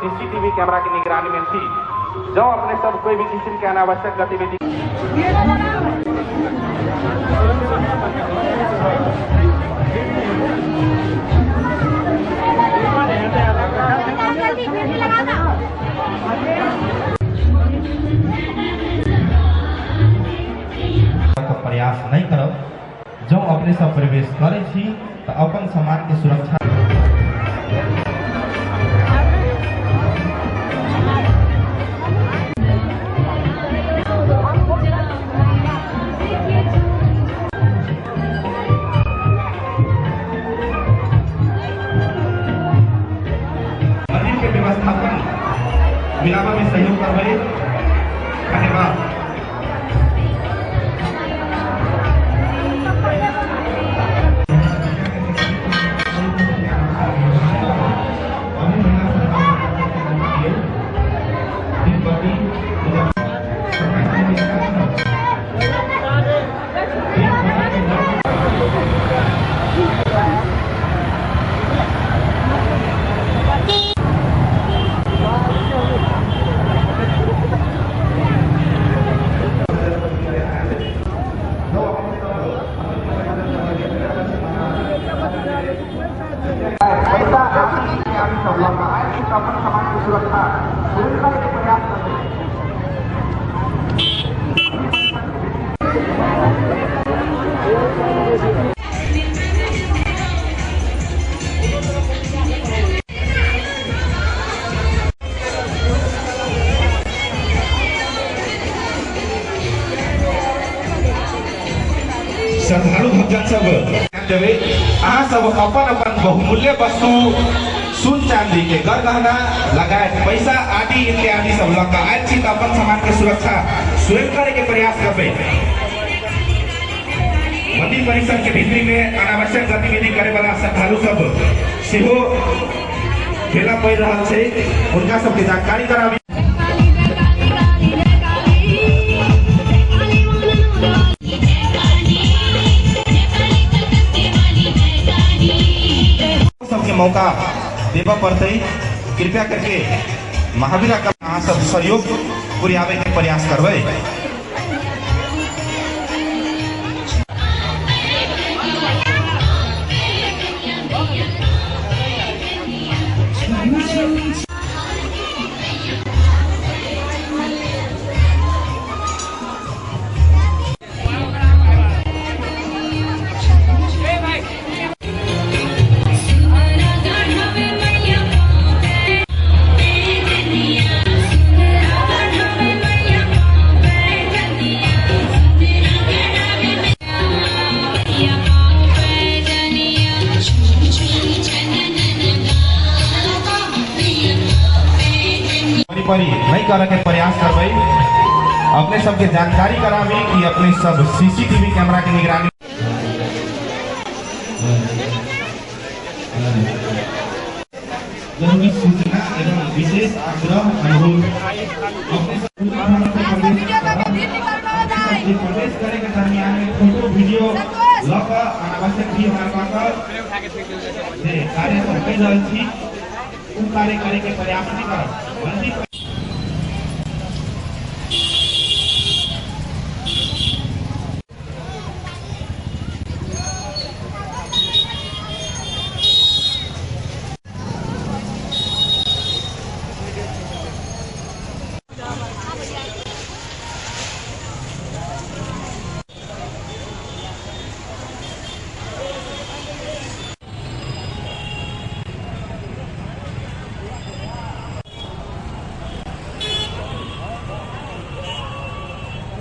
CCTV camera की निगरानी में थी। जो अपने सब कोई भी किसी के अनावश्यक गतिविधि प्रयास नहीं करब। जो अपने सब प्रवेश करै छी तो अपन सामान के सुरक्षा मंदिर के व्यवस्थापन मिलावा में सहयोग करबै। धन्यवाद। श्रद्धालु भक्तजन सब देवे अहाँ सब अपन अपन बहुमूल्य वस्तु सुन चांदी के गर गहना लगाए पैसा आदि इत्यादि सब लग आयल छी अपन सामान के सुरक्षा स्वयं करे के प्रयास करबै। मंदिर परिसर के भीतरी में अनावश्यक गतिविधि करे वाला श्रद्धालु सब सेहो ठेला पड़ रहा है, उनका सबके जानकारी कराबी। सबके मौका देवा पड़ते, कृपया करके महावीर का अहाँ सब सहयोग पुरावे के प्रयास करबै। नहीं करे के प्रयास करबै। अपने सबके जानकारी कराबी कि अपने सब सीसीटीवी कैमरा के निगरानी जरूरी सूचना एवं विशेष आग्रह अनुरोध अपने सब प्रवेश करे के दरमियान में फोटो वीडियो लऽ अनावश्यक भी हमारे कार्य सब कहि रहल छी, उ कार्य करे के प्रयास नहीं करब। मंदिर